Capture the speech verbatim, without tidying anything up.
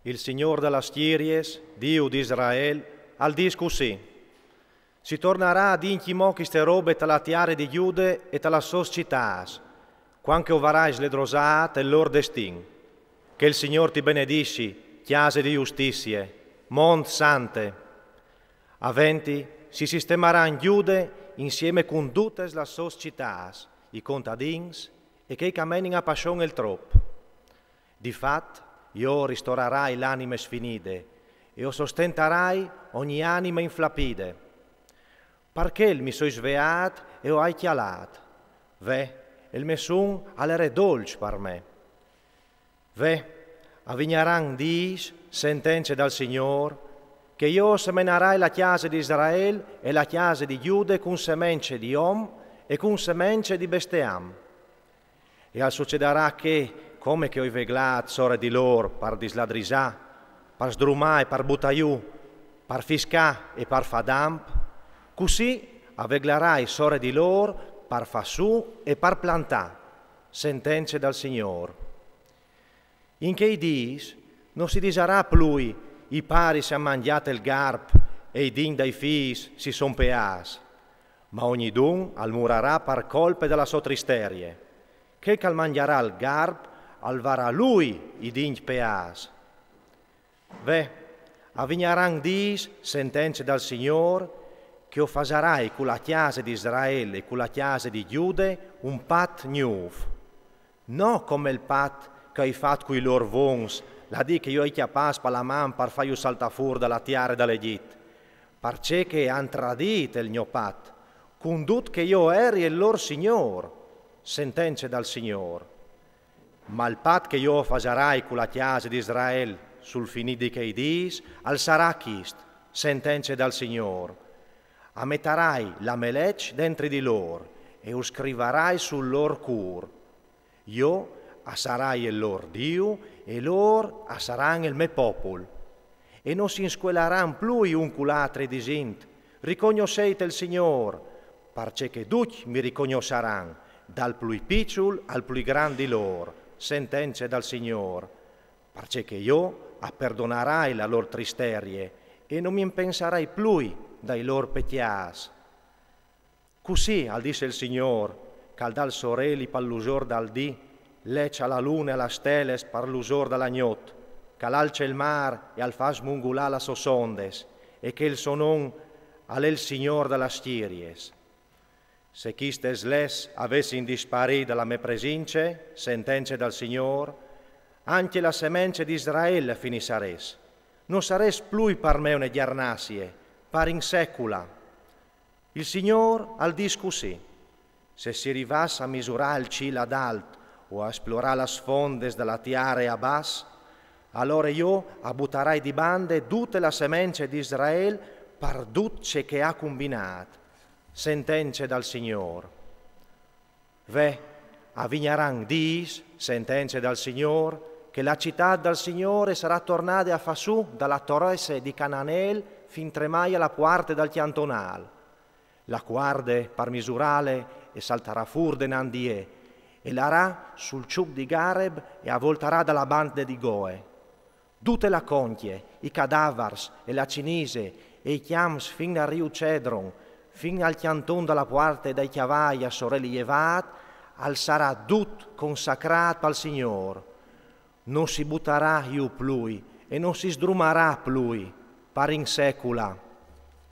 Il Signôr da las sciriis, Diu di Israel, al dîs cussì: Si tornarà a dî inchimò chiste robe ta la tiare di Gjude e ta las sôs citâts, cuant che o varà sledrosât il lôr destin. Che il Signôr ti benedissi, cjase di justizie, mont sante. Aventi si sistemaran Gjude insiemi cun dutis las sôs citâts, i contadins e chei che a menin a passon il trop. Di fat, jo o ristorarai l'anime sfinide e o sostentarai ogni anime inflapide. Par chel mi soi sveât e o ai cjalât. Ve, il me sun al ere dolç par me. Ve, a vignaran dîs, sentence dal Signôr, che jo o semenarai la cjase di Israel e la cjase di Gjude cun semence di om e cun semence di bestiam. E al sucedarà che, come che o ai veglât sore di lôr par disladrisâ, par sdrumâ e par butâ jù, par fiscâ e par fâ damp, cussì a veglarai sore di lôr par fâ sù e par plantâ, sentence dal Signôr. In chei dîs no si disarà plui: i paris a àn mangjât il garp e i dincj dai fîs si son peâts, ma ognidun al murarà par colpe da la sô tristerie. Chel che al mangjarà il garp al varà lui i dincj peâts. Ve, a vignaran dîs, sentence dal Signôr, che o fasarai cu la cjase di Israel e cu la cjase di Gjude un pat gnûf. No come il pat che o ai fat cui lôr vons, la dì che jo o ai cjapâts pa la man par fâju saltâ fûr da la tiare dal Egjit, parcè che a àn tradît il gno pat, cun dut che jo o eri il lôr Signôr, sentence dal Signôr. Ma il pat che jo o fasarai cu la cjase di Israel sul finî di chei dîs al sarà chist, sentence dal Signôr: a metarai la me leç dentri di lôr e u scrivarai sul lôr cûr. Jo a sarai il lôr Diu e lôr a saran il me popul. E no si inscuelaran plui un cul altri disint: Ricognossêt il Signôr, parcè che ducj mi ricognossaran, dal plui piçul al plui grant di lôr, sentence dal Signôr, parcè che jo a perdonarai la lôr tristerie e no mi impensarai plui dai lôr pecjâts. Cussì al dîs il Signôr, che al dà il soreli pal lusôr dal dì, leç a la lune e a las stelis par lusôr da la gnot, che al alce il mâr e al fâs mungulâ las sôs ondes, e che il so non al è il Signôr da las sciriis. Se chistis leçs a vessin disparît da la mê presince, sentence dal Signôr, ancje la semence di Israel la finissarès. No sarès plui par me une gjarnassie, par in secula. Il Signôr al dîs cussì: Se si rivàs a misurâ il cîl ad alt o a esplorâ las fondes da la tiare a bas, alore jo a butarai di bande dute la semence di Israel par dut ce che e à cumbinât, sentence dal Signôr. Ve, a vignaran dîs, sentence dal Signôr, che la citât dal Signôr e sarà tornade a fâ sù da la toresse di Cananel fintremai a la puarte dal cjantonâl. La cuarde par misurâle e saltarà fûr denant di jê, e larà sul çuc di Gareb e a voltarà da la bande di Goe. Dute la concje, i cadavars e la cinise e i cjamps fin al riu Cedron, fin al cjanton da la puarte dai cjavai a soreli jevât, al sarà dut consacrât pal Signôr. No si butarà jù plui e no si sdrumarà plui, par in secula.